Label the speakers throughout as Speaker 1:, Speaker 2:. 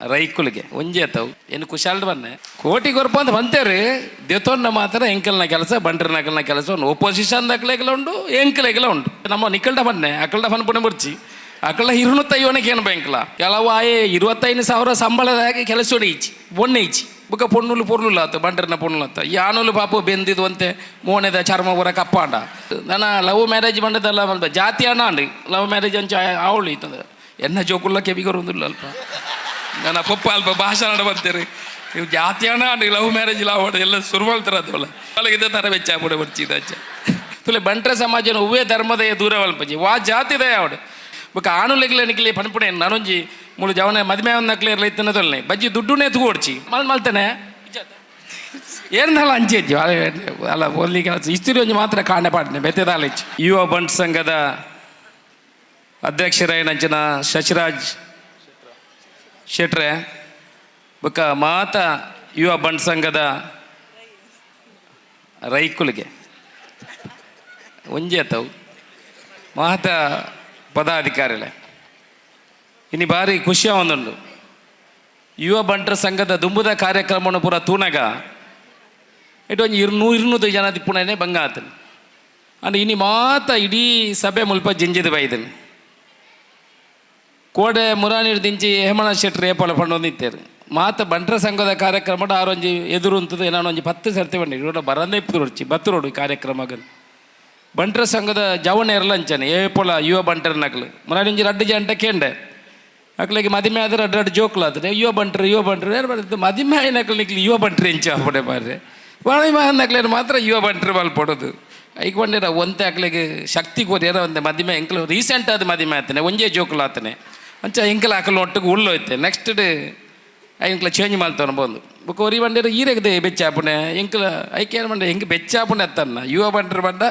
Speaker 1: ರೈಕುಲಿಗೆ ಒಂಜಿ ಅತ್ತವು ಏನು ಕುಶಾಲ್ಡ್ ಬನ್ನೆ ಕೋಟಿ ಕೊರ್ಪ ಅಂತ ಬಂತೇರಿ. ದೆತೊನ್ನ ಮಾತ್ರ ಎಂಕಲ್ನ ಕೆಲಸ, ಬಂಟ್ರನಕಲ್ನ ಕೆಲಸ. ಒಪೋಸಿಷನ್ ದಕ್ಲೆಗ್ಲ ಉಂಡು, ಎಂಕಲೆಗ್ಲ ಉಂಡು. ನಮ್ಮ ನಿಕ್ಕಲ್ಡ ಬನ್ನೆ ಅಕಲ್ಡ ಪನ್ಪುನೆ ಬುರ್ಚಿ. ಅಕಲ್ಡ 250ಕ್ಕೆ ಏನು ಬ್ಯಾಂಕ್ಲ ಕೆಲವು ಆಯೆ 25,000 ಸಂಬಳದಾಗಿ ಕೆಲಸ ಈಚಿ ಬೊನ್ನೆ ಈಚಿ ಬುಕ್ಕ ಪೊಣ್ಣುಲು ಪೊರ್ಲುಲ್ಲ ಆತ, ಬಂಟರ್ನ ಪೊಣ್ಣುಲು ಆತ. ಯಾನುಲು ಪಾಪ ಬೆಂದಿದ್ದು ಅಂತೆ, ಮೋನೆದ ಚರ್ಮ ಪೂರ ಕಪ್ಪಾಂಡ. ನನ್ನ ಲವ್ ಮ್ಯಾರೇಜ್ ಬಂಡದಲ್ಲ, ಮಲ್ಪ ಜಾತಿ ಅಣ್ಣ ಅಂಡು ಲವ್ ಮ್ಯಾರೇಜ್ ಅಂಚ ಆವಳು ಇತ್ತಂದ್ರೆ ಎನ್ನ ಜೋಕುಲ್ಲ ಕೆಬಿಗೊರುಂದಿಲ್ಲ. ಅಲ್ಪ ನನ್ನ ಪಪ್ಪ ಅಲ್ಪ ಭಾಷಣ ಬರ್ತೀರಿ. ಇವು ಜಾತಿ ಅಣ್ಣ ಅಂಡು ಲವ್ ಮ್ಯಾರೇಜ್ ಲಾವಡ ಎಲ್ಲ ಶುರು ಮಾಡ್ತಾರೆ. ಅದಲ್ಲ ಅಲ್ಲಿಗೆ ತರ ಬೆಚ್ಚ ಬಿಡ ಬರ್ಚಿದ ಅಚ್ಚ ತುಲೆ. ಬಂಟ್ರ ಸಮಾಜನ ಹೂವೇ ಧರ್ಮದಯ ದೂರ ಅಲ್ಪಜಿ ವಾ ಜಾತಿದಯ ಅವಡು. ಬೊಕ ಆನುಲೆಗ್ಲ ನಿಕ್ಲೆ ಪನ್ಪುಣೆ. ನಾನೊಂಜಿ ಮುಳು ಜವನ ಮದ್ಮೆ ನಕ್ಲೆ ಇರ್ಲ ಇತ್ತನ ಬಜ್ಜಿ ದುಡ್ಡುನೇ ತಗೋಡ್ಚಿ ಮಲ್ ಮಲ್ತಾನೆ. ಏರ್ನಲ್ಲ ಅಂಚೆಜ್ಜಿ ಅಲ್ಲ ಒಲ್ಲಿ ಕೆಲಸ ಇಸ್ತಿರಿ ಒಂಜಿ ಮಾತ್ರ ಕಾಂಡೆ ಪಾಡ್ನೆ ಬೆತ್ತೆದಾಲಿಚ್ಚಿ. ಯುವ ಬಂಟ್ ಸಂಘದ ಅಧ್ಯಕ್ಷರಾಯಿನಂಚಿನ ಶಶಿರಾಜ್ ಶೆಟ್ರೆ, ಬೊಕ ಮಾತ ಯುವ ಬಂಟ್ ಸಂಘದ ರೈಕುಲಿಗೆ ಒಂಜಿ ಅತ್ತವು ಮಾತ ಪದಾಧಿಕಾರಿಗಳೇ, ಇನಿ ಬಾರಿ ಖುಷಿಯ ಒಂದುಂಡು. ಯುವ ಬಂಟರ ಸಂಘದ ದುಂಬುದ ಕಾರ್ಯಕ್ರಮವನ್ನು ಪೂರ ತೂನಗ ಇಟ್ಟು ಒಂಜಿ 200 ಜನ ತಿಪ್ಪುಣನೆ ಬಂಗ ಆತನು. ಅಂಡ್ ಇನಿ ಮಾತ ಇಡೀ ಸಭೆ ಮುಲ್ಪ ಜಿಂಜಿದ ಬೈದನು. ಕೋಡೆ ಮುರಾನಿಡ್ ದಿಂಚಿ ಹೇಮಣ ಶೆಟ್ರು ಏಪಲ ಪಂಡೊಂದಿತ್ತೇರು. ಮಾತ ಬಂಟರ ಸಂಘದ ಕಾರ್ಯಕ್ರಮ ಆರೊಂಜಿ ಎದುರು ಉಂತದು. ನಾನು ಒಂಜಿ 10 ಸರ್ತಿ ಬಂಡಿ ಇರೋಡ ಬರಂದೇ ಇಪ್ಪು ಬತ್ತರೋಡು ಕಾರ್ಯಕ್ರಮ. ಬಂಟರ ಸಂಘದ ಜವನ ಅಂಚನೆ ಏಪೊಲ ಯುವ ಬಂಟರ ನಕಲು ಮುರಾನಿ ಒಂಜಿ ರಡ್ಡು ಜಂಟ ಕೇಂಡೆ. ಅಕ್ಲೆಗೆ ಮದಿಮೆ ಆದ್ರೆ ರಡ್ಡು ರಡ್ಡು ಜೋಕ್ಲು ಆತದೆ. ಯುವ ಬಂಟ್ರು, ಯುವ ಬಂಟ್ರು ಯಾರು ಬರ್ತದೆ? ಮದಿಮೆ ಆಯ್ನಕ್ಲು ನಿಕ್ಲು ಯುವ ಬಂಟ್ರು ಎಂಚ ಪಡೆ ಬಾರ್ರೆ. ಮದಿಮೆ ನಕ್ಲೇನು ಮಾತ್ರ ಯುವ ಬಂಟ್ರು ಬಲ್ ಪಡೋದು. ಐಕ್ ಬಂಡಿರ ಒಂತೆ ಅಕ್ಲೆಗೆ ಶಕ್ತಿ ಕೊರಿಯರ ಒಂತೆ. ಮದಿಮೆ ಎಂಕ್ಲು ರೀಸೆಂಟ್ ಆದ ಮದಿಮೆ ಆತನೆ, ಒಂಜೇ ಜೋಕ್ಲು ಆತನೆ. ಅಂಚ ಎಂಕಲ್ ಅಕಲ್ ಒಟ್ಟಿಗೆ ಉಳ್ಳು ಹೋಯ್ತೆ. ನೆಕ್ಸ್ಟ್ ಡೇ ಎಂಕ್ಲ ಚೇಂಜ್ ಮಾಡ್ತಾನೆ ಬಂದು. ಬೊಕ್ಕ ಒರಿ ಬಂಡಿರ ಈರೆಗದೆ ಬೆಚ್ಚಾಪುಣೆ ಎಂಕ್ಲ. ಐಕೆ ಏನು ಬಂಡೆ ಹೆಂಗೆ ಬೆಚ್ಚಾಪುಣೆ ಅತ್ತನ್ನ. ಯುವ ಬಂಟ್ರು ಬಂಡ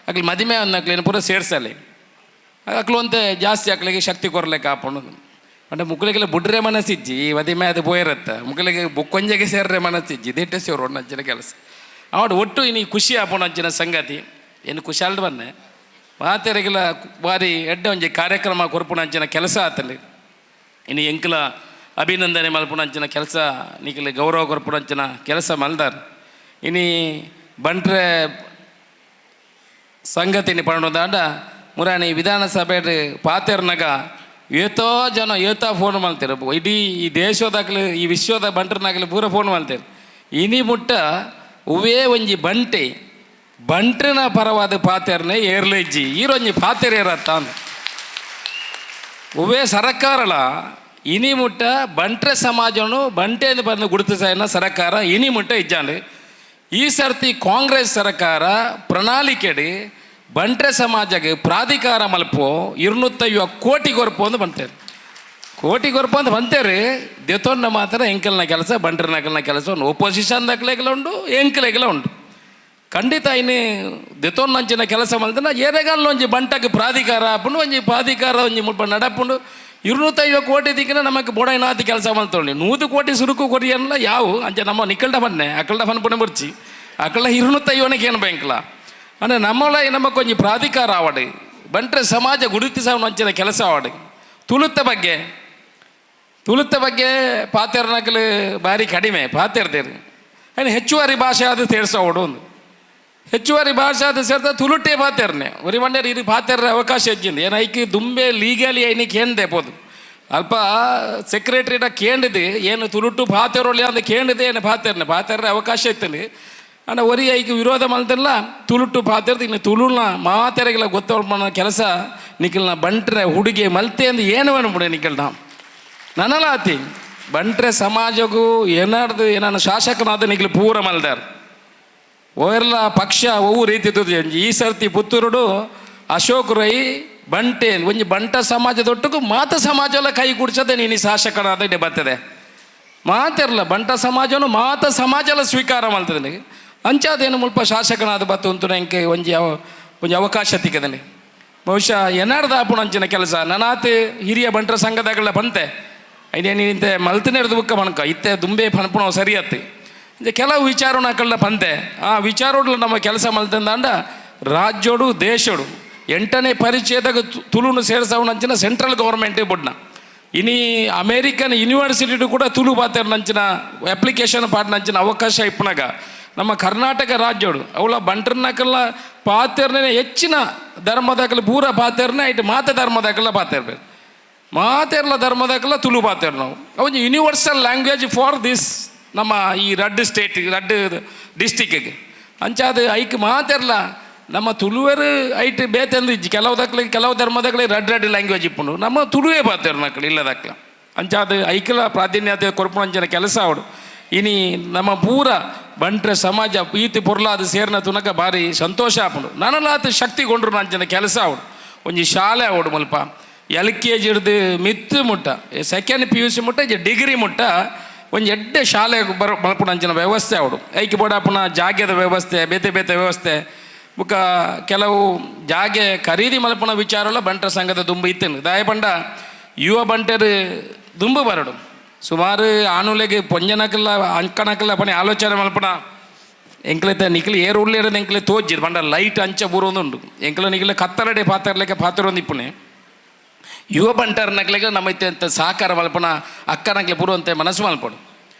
Speaker 1: ಅಕ್ಲು ಮದಿಮೆ ಅಕ್ಲೇನು ಪೂರ ಸೇರ್ಸಲೆ. ಅಕ್ಲು ಒಂತೆ ಜಾಸ್ತಿ ಅಕ್ಲಿಗೆ ಶಕ್ತಿ ಕೊರ್ಲಿಕ್ಕೆ ಆಪುಂಡು. ಅಂಡ ಮುಕ್ಕಳಿಗೆಲ್ಲ ಬುಡ್ರೆ ಮನಸ್ಸಿಜ್ಜಿ. ಈ ಮದಿಮೆ ಅದು ಪೋಯಿರತ್ತ ಮುಕ್ಕಳಿಗೆ ಬೊಕ್ಕೊಂಜೆಗೆ ಸೇರ್ರೆ ಮನಸ್ಸಿಜ್ಜಿ. ದಿಟ್ಟ ಸೇರು ಅಂಚಿನ ಕೆಲಸ ಅವಡು. ಒಟ್ಟು ಇನಿ ಖುಷಿ ಆಪುಂಡು ಅಂಚಿನ ಸಂಗತಿ. ಏನು ಖುಷಾಲ್ಡ್ ಬನ್ನೆ ಮಾತೆರೆಗೆಲ್ಲ ಬಾರಿ ಎಡ್ಡೆ ಒಂಜಿ ಕಾರ್ಯಕ್ರಮ ಕೊರ್ಪುಣ ಅಂಚಿನ ಕೆಲಸ ಆತಲ್ಲಿ. ಇನ್ನು ಎಂಕಲ ಅಭಿನಂದನೆ ಮಲ್ಪುಣ ಅಂಚಿನ ಕೆಲಸ, ನಿಕಲೆ ಗೌರವ ಕೊರ್ಪುಣ ಅಂಚಿನ ಕೆಲಸ ಮಲ್ದಾರ್. ಇನಿ ಬಂಟ್ರೆ ಸಂಗತಿನಿ ಪಂಡೊಂದಾಂಡ ಮುರಾಣಿ ವಿಧಾನಸಭೆ ಪಾತೆರ್ನಗ ಏತೋ ಜನ ಏತೋ ಫೋನ್ ಮಾಡ್ತಾರೆ. ಇಡೀ ಈ ದೇಶದಾಗಲಿ ಈ ವಿಶ್ವದ ಬಂಟ್ರನಾಗಲಿ ಪೂರ ಫೋನ್ ಮಾಡ್ತಾರೆ. ಇನಿ ಮುಟ್ಟ ಹೂವೇ ಒಂಜಿ ಬಂಟೆ ಬಂಟ್ರನ ಪರವಾದ ಪಾತೆರ್ನೆ ಏರ್ಲೆಜ್ಜಿ. ಈರೊಂಜಿ ಪಾತೆರ್ ಏರತ್ತ ಹೂವೇ ಸರಕಾರಲ ಇನಿ ಮುಟ್ಟ ಬಂಟ್ರ ಸಮಾಜನು ಬಂಟೆ ಬಂದು ಗುರುತಿಸಾಯನ ಸರಕಾರ ಇನಿ ಮುಟ್ಟ ಇಜ್ಜಾಂಡ್. ಈ ಸರ್ತಿ ಕಾಂಗ್ರೆಸ್ ಸರ್ಕಾರ ಪ್ರಣಾಳಿಕೆಡ್ ಬಂಟ್ರೆ ಸಮಾಜಕ್ಕೆ ಪ್ರಾಧಿಕಾರ ಮಲ್ಪೋ, 250 ಕೋಟಿ ಕೊರ್ಪು ಅಂತ ಬಂತೇರು. ಕೋಟಿ ಕೊರ್ಪು ಅಂತ ಬಂತೇರಿ. ದೆತೊನ್ನ ಮಾತ್ರ ಎಂಕಲ್ನ ಕೆಲಸ, ಬಂಟ್ರನಕಲ್ನ ಕೆಲಸ. ಒಪೋಸಿಷನ್ ದಕ್ಲೆಗ್ಲ ಉಂಡು, ಎಂಕಲೆಗ್ಲ ಉಂಡು. ಖಂಡಿತ ಇನ್ನು ದೆತೊನ್ನಂಚಿನ ಕೆಲಸ ಮಲ್ತನ ಏರೆಗಾಲ ಒಂಜಿ ಬಂಟಕ್ಕೆ ಪ್ರಾಧಿಕಾರ ಆಪುಂಡು. ಒಂಜಿ ಪ್ರಾಧಿಕಾರ ಒಂಜಿ ಮುಲ್ಪ ನಡಪುಂಡು. 250 ಕೋಟಿ ದಿಕ್ಕಿನ ನಮಗೆ ಬೋಡೈನಾತಿ ಕೆಲಸ ಮಲ್ತೊಂಡು. 100 ಕೋಟಿ ಸುರುಕು ಕೊರಿಯನ್ಲ ಯಾವು. ಅಂಚ ನಮ್ಮ ನಿಕ್ಕಲ್ಡ ಬನ್ನೆ ಅಕಲ್ಡ ಪನ್ಪುನೆ ಬುರ್ಚಿ. ಅಕಲ್ಡ 250ಕ್ಕೆ ಏನು ಬ್ಯಾಂಕ್ಲ ಅಂದ್ರೆ ನಮ್ಮಳ ನಮಕ್ ಒಂಜಿ ಪ್ರಾಧಿಕಾರ ಆವಡು, ಬಂಟ್ರೆ ಸಮಾಜ ಗುರುತಿಸವನ ಅಂಚಿನ ಕೆಲಸ ಆವಡು. ತುಳುತ್ತ ಬಗ್ಗೆ ಪಾತೆರ್ನಕಲು ಬಾರಿ ಕಡಿಮೆ ಪಾತೆರ್ದೇರು. ಏನು ಹೆಚ್ಚುವರಿ ಭಾಷೆ ಅದು ತೇರ್ಸವಡು. ಒಂದು ಹೆಚ್ಚುವರಿ ಭಾಷೆ ಅದು ಸೇರ್ತ ತುಳುಟೇ ಪಾತೆರ್ನೆ. ಒರಿ ಮಂಡ್ಯರ್ ಇದು ಪಾತೆರ್ರೆ ಅವಕಾಶ ಹೆಚ್ಚಿಂದ ಏನು ಐಕ್ ದುಂಬೆ ಲೀಗಲಿ ಐನಿ ಕೇಂದೆ ಪೋದು. ಅಲ್ಪ ಸೆಕ್ರೆಟರಿಡ ಕೇಂಡಿದೆ ಏನು ತುಳುಟು ಪಾತೆರೊಳ್ಳಿ ಅಂದ ಕೇಂಡಿದೆ. ಏನು ಪಾತೆರ್ನೆ ಪಾತೆರ್ರೆ ಅವಕಾಶ ಇತ್ತಲ್ಲಿ. ಅಂಡ ಒರಿ ಐಕ್ ವಿರೋಧ ಮಲ್ತಿಲ್ಲ. ತುಳುಟು ಪಾತೆರ್ದು ಇನ್ನು ತುಳುನ ಮಾತೆರೆಗೆಲ್ಲ ಗೊತ್ತವಳ ಕೆಲಸ ನಿಖಲ್ನ ಬಂಟ್ರೆ ಹುಡುಗಿ ಮಲ್ತೆ ಅಂದು ಏನು ಬಿಡ ನಿಖಲ್ನ ನನಲಾತಿ. ಬಂಟ್ರೆ ಸಮಾಜಗೂ ಏನಾರ್ದು ಏನಾನ ಶಾಸಕನಾದ ನಿಖಲ್ ಪೂರ ಮಲ್ದಾರ್. ಓರ್ಲ ಪಕ್ಷ ಒವ್ವು ರೀತಿ ಈ ಸರ್ತಿ ಪುತ್ತೂರುಡು ಅಶೋಕ್ ರೈ ಬಂಟೆ ಒಂಜಿ ಬಂಟ ಸಮಾಜದೊಟ್ಟುಗು ಮಾತ ಸಮಾಜ ಎಲ್ಲ ಕೈ ಕುಡ್ಸದೆ ನೀನು ಶಾಸಕನಾದ ಇಡೆ ಬರ್ತದೆ. ಮಾತಿರಲ್ಲ ಬಂಟ ಸಮಾಜನು ಮಾತ ಸಮಾಜ ಎಲ್ಲ ಸ್ವೀಕಾರ ಮಾಡ್ತದೆ. ಅಂಚಾದೇನು ಮುಲ್ಪ ಶಾಸಕನಾದ ಬತ್ತು ಉಂಟು ಎಂಕೆ ಒಂಜಿ ಒಂಜಿ ಅವಕಾಶ ತಿಕ್ಕದನೆ. ಬಹುಶಃ ಏನಾರ್ದ ಆಪುಣ ಅಂಚಿನ ಕೆಲಸ ನನಾತ್ ಹಿರಿಯ ಬಂಟರ ಸಂಘದಾಗಲ ಬಂತೆ. ಐನೇನು ಇಂತೆ ಮಲ್ತನೇರ್ದು ಬುಕ್ಕ ಮಣಕ ಇತ್ತೆ ದುಂಬೆ ಪನ್ಪುಣ ಸರಿ ಅತ್ತೆ. ಕೆಲವು ವಿಚಾರನ ಕಳ್ಳ ಪಂತೆ. ಆ ವಿಚಾರೋಡ್ಲ ನಮ್ಮ ಕೆಲಸ ಮಲ್ತಂದಾಂಡ ರಾಜ್ಯೋಡು ದೇಶೋಡು 8ನೇ ಪರಿಚಯದಾಗ ತುಳುನು ಸೇರ್ಸವನ ಅಂಚಿನ ಸೆಂಟ್ರಲ್ ಗೌರ್ಮೆಂಟ್ ಬುಡ್ನ. ಇನಿ ಅಮೇರಿಕನ್ ಯೂನಿವರ್ಸಿಟಿ ಕೂಡ ತುಳು ಪಾತೆರ್ನಂಚಿನ ಅಪ್ಲಿಕೇಶನ್ ಪಾಡ್ನಂಚಿನ ಅವಕಾಶ ಇಪ್ಪುನಗ ನಮ್ಮ ಕರ್ನಾಟಕ ರಾಜ್ಯೋಡು ಅವಳ ಬಂಟ್ರನಕಲ್ಲ ಪಾತೆರ್ನೇ ಹೆಚ್ಚಿನ ಧರ್ಮದಾಕಲು ಪೂರ ಪಾತೆರ್ನೆ ಐಟ್ ಮಾತ ಧರ್ಮದಾಕಲ್ಲ ಪಾತೆರ್ಬೇಕು. ಮಾತೆರ್ಲ ಧರ್ಮದಾಕಲ್ಲ ತುಳು ಪಾತೆರ್ ನಾವು. ಅವು universal language for this ನಮ್ಮ ಈ ರಡ್ಡ್ ಸ್ಟೇಟ್, ರಡ್ಡ್ ಡಿಸ್ಟಿಕ್ಗೆ. ಅಂಚಾದ ಐಕ್ ಮಾತೆರ್ಲ ನಮ್ಮ ತುಳುವರು ಐಟ್ ಬೇತೆಂದು ಇಜ್ಜಿ. ಕೆಲವು ದಕ್ಲಿಗೆ, ಕೆಲವು ಧರ್ಮದಕ್ಲೆ ರಡ್ಡ್ ರಡ್ಡ್ ಲ್ಯಾಂಗ್ವೇಜ್ ಇಪ್ಪುಂಡು. ನಮ್ಮ ತುಳುವೇ ಪಾತೆರ್ ನಕಲು ಇಲ್ಲದಕ್ಲ. ಅಂಚಾದ ಐಕ್ಲ ಪ್ರಾಧಾನ್ಯತೆ ಕೊರ್ಪುನಂಚಿನ ಕೆಲಸ ಅವಡು. ಇನಿ ನಮ್ಮ ಪೂರ ಬಂಟ್ರೆ ಸಮಾಜ ಈತಿ ಪೊರ್ಲಾದ ಸೇರ್ನ ತುನಕ ಭಾರಿ ಸಂತೋಷ ಆಪುಂಡು. ನನಲಾತ್ ಶಕ್ತಿ ಕೊಂಡ್ರು ನಂಚಿನ ಕೆಲಸ ಅವಡು. ಒಂಜಿ ಶಾಲೆ ಅವಡು ಮುಲ್ಪ, L K G ಹಿಡ್ದು ಮಿತ್ತು ಮುಟ್ಟ, ಸೆಕೆಂಡ್ ಪಿಯುಸಿ ಮುಟ್ಟ, ಡಿಗ್ರಿ ಮುಟ್ಟ ಒಂಜಿ ಎಡ್ಡೆ ಶಾಲೆ ಬರ ಮಲ್ಪುನಂಚಿನ ವ್ಯವಸ್ಥೆ ಅವಡು. ಐಕ್ ಬೋಡಾಪುನ ಜಾಗೆದ ವ್ಯವಸ್ಥೆ, ಬೇತೆ ಬೇತೆ ವ್ಯವಸ್ಥೆ, ಬುಕ್ಕ ಕೆಲವು ಜಾಗೆ ಖರೀದಿ ಮಲ್ಪುನ ವಿಚಾರಲ ಬಂಟರ ಸಂಘದ ದುಂಬು ಇತ್ತೇನು. ದಾಯ ಪಂಡ ಯುವ ಬಂಟರು ದುಂಬು ಬರಡು. ಸುಮಾರು ಆನುಲೆಗೆ ಪೊಂಜನಕಲ್ಲ ಅಂಕನಕಲ್ಲ ಪನಿ ಆಲೋಚನೆ ಮಲ್ಪುನ. ಎಂಕ್ಲೈತೆ ನಿಕ್ಲು ಏರು ಉಳ್ಳೇರದ ಎಂಕ್ಲೆ ತೋಜ್ಜಿರ್ ಪಂಡ ಲೈಟ್ ಅಂಚ ಬೂರೊಂದುಂಡು. ಎಂಕ್ಲ ನಿಕ್ಲೆ ಕತ್ತಲಡೆ ಪಾತ್ರಲೆಕ್ಕ ಪಾತ್ರ ಇಪ್ಪುನೆ. ಯುವ ಬಂಟರ್ನಕ್ಲೆಗೆ ನಮ್ಮ ಇತ್ತೆ ಸಹಕಾರ ಮಲ್ಪನ ಅಕ್ಕನಕ್ಲೆ ಪೂರ್ವಂತೆ ಮನಸ್ಸು ಮಲ್ಪಡು.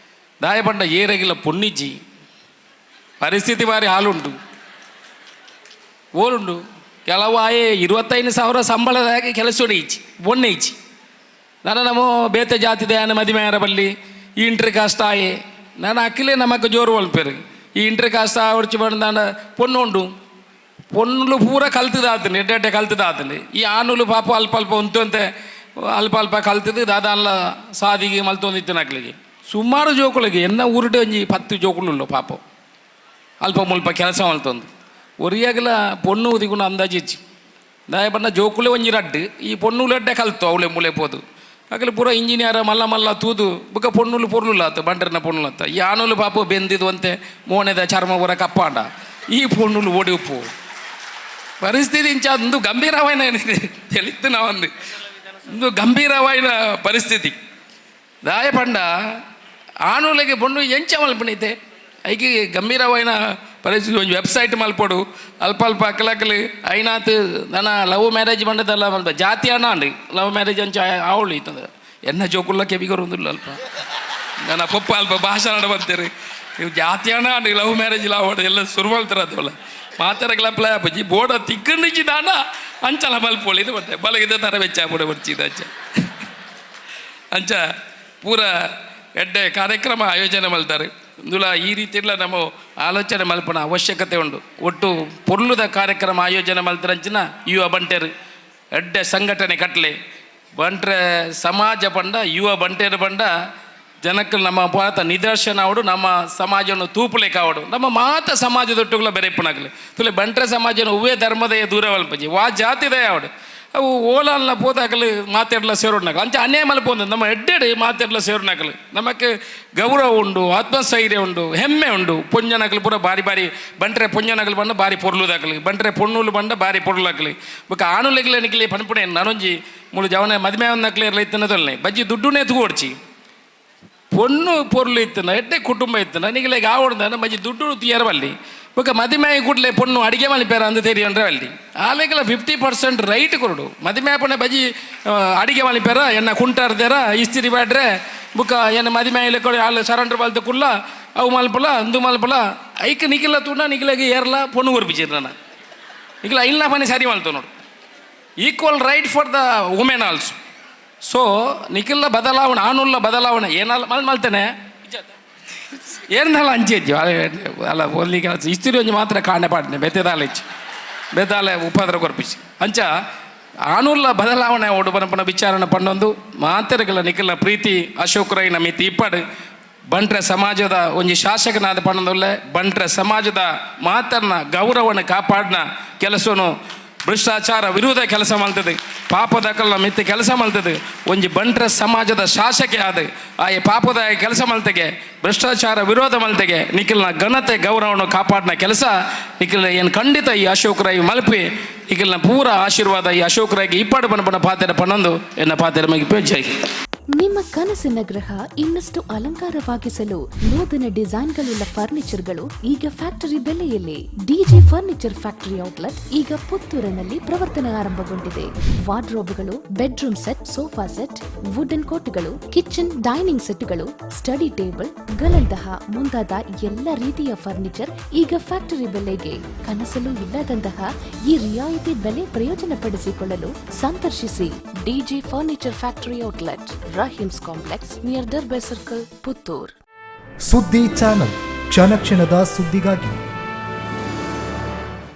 Speaker 1: ದಾಯ ಪಂಡ ಏರೆಗಿಲ್ಲ ಪೊನ್ನಿಜ್ಜಿ, ಪರಿಸ್ಥಿತಿ ಬಾರಿ ಹಾಲುಂಟು ಓಲುಂಡು. ಕೆಲವು ಆಯೆ 25,000 ಸಂಬಳದಾಗೆ ಕೆಲಸ ಇಚ್ಚಿ ಬೊನ್ನೆ ಇಚ್ಚಿ. ನಾನು ನಮ್ಮ ಬೇತೆ ಜಾತಿದ ಯಾನ ಮದಿಮೆಯಾರ ಬಲ್ಲಿ. ಈ ಇಂಟ್ರ್ ಕಾಸ್ಟ್ ಆಯೆ ನಾನು ಅಕ್ಕಿಲೇ ನಮಕ್ ಜೋರು ಒಲ್ಪೇರು. ಈ ಇಂಟ್ರ್ ಕಾಸ್ಟ್ ಒಡ್ಚಿ ಬಂದಾಂಡ ಪೊಣ್ಣು ಉಂಡು. ಪೊಣ್ಣುಲು ಪೂರ ಕಲ್ತದಾತಂಡು, ಎಡ್ಡೆ ಎಡ್ಡೆ ಕಲ್ತದಾತಂಡು. ಈ ಆನುಲು ಪಾಪ ಅಲ್ಪ ಅಲ್ಪ ಉಂತಂತೆ ಅಲ್ಪ ಅಲ್ಪ ಕಲ್ತದ್ದು ದಾದಾನ್ಲ ಸಾದಿಗೆ ಮಲ್ತೊಂದಿತ್ತು. ನಕ್ಲಿಗೆ ಸುಮಾರು ಜೋಕುಳಿಗೆ ಎನ್ನ ಊರುಡೆ ಒಂಜಿ 10 ಜೋಕುಲು ಪಾಪ ಅಲ್ಪ ಮುಲ್ಪ ಕೆಲಸ ಮಲ್ತೊಂದು. ಒರಿಯಾಗಲ ಪೊಣ್ಣು ಉದಿಗುಣ ಅಂದಾಜು ಇಜ್ಜಿ. ದಾಯ ಪಂಡ ಜೋಕುಲೆ ಒಂಜಿ ರಡ್ಡ್. ಈ ಪೊಣ್ಣುಲು ಎಡ್ಡೆ ಕಲ್ತು ಅವಳೆ ಮೂಲೆ ಪೋದು ಅಕಲೆ ಪೂರ ಇಂಜಿನಿಯರ್ ಮಲ್ಲ ಮಲ್ಲ ತೂದು. ಬುಕ್ಕ ಪೊಣ್ಣುಲು ಪೊರ್ಲುಲ್ಲ ಆತ, ಬಂಟರ್ನ ಪೊಣ್ಣುಲು ಆತ. ಈ ಆನುಲು ಪಾಪ ಬೆಂದಿದ್ದು ಅಂತೆ, ಮೋನೆದ ಚರ್ಮ ಪೂರ ಕಪ್ಪಾಂಡ. ಈ ಪೊಣ್ಣುಲು ಓಡಿ ಉಪ್ಪು ಪರಿಸ್ಥಿತಿ ಇಂಚ. ಒಂದು ಗಂಭೀರವಾಯಿನ ತಿಳಿತು ಒಂದು ಒಂದು ಗಂಭೀರವಾಯಿನ ಪರಿಸ್ಥಿತಿ. ದಾಯ ಪಂಡ ಆನುಲೆಗೆ ಪೊಣ್ಣು ಎಂಚ ಮಲ್ಪನೈತೆ ಐಕೆ ಗಂಭೀರವಾಯಿನ ಪರಿಸ್ಥಿತಿ. ಒಂಜಿ ವೆಬ್ಸೈಟ್ ಮಲ್ಪೊಡು. ಅಲ್ಪ ಅಲ್ಪ ಅಕ್ಕಲಕ್ಕಲಿ ಐನಾತ್ ನನ್ನ ಲವ್ ಮ್ಯಾರೇಜ್ ಬಂಡದಲ್ಲ ಮಲ್ಪ ಜಾತಿ ಅಣ್ಣ ಅಂಡ್ ಲವ್ ಮ್ಯಾರೇಜ್ ಅಂಚ ಆವಳು ಇತ್ತಂದ್ರೆ ಎನ್ನ ಜೋಕುಲ್ಲ ಕೆಬಿಗೊರುಂದಿಲ್ಲ. ಅಲ್ಪ ನನ್ನ ಪಪ್ಪ ಅಲ್ಪ ಭಾಷಣ ಬಂತೀರಿ. ಇವು ಜಾತಿ ಅಣ್ಣ and love marriage ಲಾವಡ ಎಲ್ಲ ಶುರು ಮಾಡ್ತಾರೆ. ಅದಲ್ಲ ಮಾತಾಡಕ್ಲ ಅಪ್ಲೈ ಆಪುಜಿ. ಬೋರ್ಡ ತಿಕ್ಕಂಡಿಜಿ ದಾನ ಅಂಚಲ ಮಲ್ಪೊಳಿ. ಇದು ಮತ್ತೆ ಬಲಗಿದ ತರ ವೆಚ್ಚ ಬಿಡ ಬರ್ಚಿದ ಅಂಚ ಅಂಚ ಪೂರ ಎಡ್ಡೆ ಕಾರ್ಯಕ್ರಮ ಆಯೋಜನೆ ಮಲ್ತಾರೆ. ಇಂದುಲ ಈ ರೀತಿಯೆಲ್ಲ ನಮ್ಮ ಆಲೋಚನೆ ಮಲ್ಪನ ಅವಶ್ಯಕತೆ ಉಂಡು. ಒಟ್ಟು ಪೊರ್ಲುದ ಕಾರ್ಯಕ್ರಮ ಆಯೋಜನೆ ಮಲ್ತರಂಚಿನ ಯುವ ಬಂಟೆರು ಎಡ್ಡೆ ಸಂಘಟನೆ ಕಟ್ಲೆ. ಬಂಟ್ರೆ ಸಮಾಜ ಪಂಡ, ಯುವ ಬಂಟೆರು ಪಂಡ ಜನಕ್ಕೆ ನಮ್ಮ ಭಾರತ ನಿದರ್ಶನ ಅವಡು. ನಮ್ಮ ಸಮಾಜವನ್ನು ತೂಪುಲೇಕ ಅವಡು. ನಮ್ಮ ಮಾತ ಸಮಾಜದೊಟ್ಟುಗಳ ಬೆರೆಪುನಾಗಲಿ ತುಲೆ. ಬಂಟ್ರೆ ಸಮಾಜನ ಹೂವೇ ಧರ್ಮದಯ ದೂರ ಮಲ್ಪಜಿ, ವಾ ಜಾತಿದಯ ಅವಡು. ಅವು ಓಲಲ್ಲ ಪೋದಾಕಲು ಮಾತೆರ್ಲ ಸೇರೋಡ್ನಾಕಲು ಅಂಚ ಅನ್ಯಾಯ ಮಲ್ಪೊಂದು. ನಮ್ಮ ಎಡ್ಡೆಡು ಮಾತೆರ್ಲ ಸೇರೋಡ್ನಾಕಲು ನಮಕ್ ಗೌರವ ಉಂಡು, ಆತ್ಮಸ್ಥೈರ್ಯ ಉಂಡು, ಹೆಮ್ಮೆ ಉಂಡು. ಪೊಂಜನಕಲು ಪೂರ ಬಾರಿ ಬಾರಿ ಬಂಟ್ರೆ ಪೊಂಜನಕಲು ಬಂಡ ಬಾರಿ ಪೊರ್ಲುದಾಕಲು, ಬಂಟ್ರೆ ಪೊಣ್ಣುಲು ಬಂಡ ಬಾರಿ ಪೊರ್ಲಾಕಲಿ. ಬೊಕ ಆನುಲೆಗ್ಲ ನಿಕ್ಲೆ ಪನ್ಪುಣೆ ನಾನೊಂಜಿ ಮುಳು ಜವನ ಮದಿಮೆ ಒಂದಕ್ಲೆ ಇರ್ಲ ಇತ್ತನದೊಲ್ನೆ ಬಜ್ಜಿ ದುಡ್ಡುನೇ ತೂಗೊಡ್ಚಿ. ಪೊಣ್ಣು ಪೊರ್ಲು ಇತ್ತನ, ಎಡ್ಡೆ ಕುಟುಂಬ ಇತ್ತನ ನಿಗಲೆಗ್ ಆವಡ್ದಾನ ಬಜ್ಜಿ ದುಡ್ಡು ತೀಯರ ಬಲ್ಲಿ. ಬೊಕ ಮದಿಮೆ ಕೂಡಲೇ ಪೊಣ್ಣು ಅಡಿಗೆ ಮಲ್ಪೇರ ಅಂದ್ ತೆರಿಯೊಂಡ್ರೆ ಅಲ್ಲಿ ಆಲೆಗಲ 50% ರೈಟ್ ಕೊರಡು. ಮದಿಮೆ ಆಪುನೆ ಬಜಿ ಅಡಿಗೆ ಮಲ್ಪೇರ ಎನ್ನ ಕುಂಟಾರ್ದೇರ ಇಸ್ತಿರಿ ಬ್ಯಾಡ್ರೆ. ಬುಕ್ಕ ಎನ್ನ ಮದಿಮೆ ಕೊಡಿ ಆಲ್ ಸರಂಡ್ರ್ ಬಲ್ತ ಕುಲ್ಲ ಅವು ಮಲ್ಪಲ ಅಂದು ಮಲ್ಪಲ. ಐಕ್ ನಿಖಿಲ ತೂಂಡ ನಿಖಿಲಗೆ ಏರ್ಲ ಪೊಣ್ಣು ಕೊರ್ಪಿಚಿರ್ ನನ್ನ ನಿಖಿಲ ಐಲ್ನ ಪನಿ ಸರಿ ಮಲ್ತು ನೋಡು. Equal right for the women also. So ನಿಖಿಲ ಬದಲಾವಣೆ, ಆನುಲ್ಲ ಬದಲಾವಣೆ ಏನಲ್ಲ ಮಲ್ ಮಲ್ತೇನೆ ಏರ್ನಲ್ಲ ಅಂಚೆಜ್ಜು ಅಲ್ಲ ಒಲ್ಲಿ ಕೆಲಸ ಇಸ್ತಿರಿ ಒಂಜಿ ಮಾತ್ರ ಕಾಂಡೆ ಪಾಡ್ನೆ ಬೆತೆದಾಲೆ ಇಚ್ಚಿ ಬೆತಾಲೆ ಉಪದ್ರ ಕೊರ್ಪಿಸಿ. ಅಂಚ ಆನುಲ್ಲ ಬದಲಾವಣೆ ಓಡು ಪನಪನ ವಿಚಾರಣೆ ಪಂಡೊಂದು ಮಾತೆರೆಗಲ ನಿಖಿಲ ಪ್ರೀತಿ ಅಶೋಕ್ ರೈ ನಮಿತಿ ಇಪ್ಪಡು. ಬಂಟ್ರೆ ಸಮಾಜದ ಒಂಜಿ ಶಾಸಕನಾದ ಪಂಡೊಂದುಲ್ಲೆ. ಬಂಟ್ರೆ ಸಮಾಜದ ಮಾತನ್ನ ಗೌರವನ ಕಾಪಾಡಿನ ಕೆಲಸನು, ಭ್ರಷ್ಟಾಚಾರ ವಿರೋಧ ಕೆಲಸ ಮಾಡ್ತದೆ, ಪಾಪದ ಕಲ್ಲ ಮಿತ್ತ ಕೆಲಸ ಮಾಡ್ತದೆ. ಒಂಜಿ ಬಂಟ್ರ ಸಮಾಜದ ಶಾಸಕೆ ಆದ ಆಯೆ ಪಾಪದ ಕೆಲಸ ಮಲ್ತೆಗೆ, ಭ್ರಷ್ಟಾಚಾರ ವಿರೋಧ ಮಲ್ತೆಗೆ ನಿಖಿಲ್ನ ಘನತೆ ಗೌರವವನ್ನು ಕಾಪಾಡಿನ ಕೆಲಸ ನಿಖಿಲ್ ಏನು ಖಂಡಿತ ಈ ಅಶೋಕ್ ರೈ ಮಲ್ಪಿ. ನಿಖಿಲ್ನ ಪೂರ ಆಶೀರ್ವಾದ ಈ ಅಶೋಕ್ ರೈಗೆ ಇಪ್ಪಾಡು ಬಣ್ಣ ಬಣ್ಣ ಪಾತೆರ ಪನ್ನೊಂದು ಎನ್ನ ಪಾತೆರ ಮಗಿಪೆ. ಜೈ.
Speaker 2: ನಿಮ್ಮ ಕನಸಿನ ಗೃಹ ಇನ್ನಷ್ಟು ಅಲಂಕಾರವಾಗಿಸಲು ನೂತನ ಡಿಸೈನ್ಗಳುಳ್ಳ ಫರ್ನಿಚರ್ಗಳು ಈಗ ಫ್ಯಾಕ್ಟರಿ ಬೆಲೆಯಲ್ಲಿ. ಡಿಜೆ ಫರ್ನಿಚರ್ ಫ್ಯಾಕ್ಟರಿ ಔಟ್ಲೆಟ್ ಈಗ ಪುತ್ತೂರಿನಲ್ಲಿ ಪ್ರವರ್ತನೆ ಆರಂಭಗೊಂಡಿದೆ. ವಾರ್ಡ್ರೋಬ್ಗಳು, bedroom set, sofa set, wooden ಕೋಟ್ಗಳು, kitchen dining ಸೆಟ್ಗಳು, study table ಗಳಂತಹ ಮುಂತಾದ ಎಲ್ಲ ರೀತಿಯ ಫರ್ನಿಚರ್ ಈಗ ಫ್ಯಾಕ್ಟರಿ ಬೆಲೆಗೆ. ಕನಸಲ್ಲೂ ಇಲ್ಲದಂತಹ ಈ ರಿಯಾಯಿತಿ ಬೆಲೆ ಪ್ರಯೋಜನ ಪಡಿಸಿಕೊಳ್ಳಲು ಸಂದರ್ಶಿಸಿ DJ furniture factory outlet, Rahim's complex, near Darbar circle, Puttur.
Speaker 3: ಸುದ್ದಿ ಚಾನಲ್, ಕ್ಷಣ ಕ್ಷಣದ ಸುದ್ದಿಗಾಗಿ.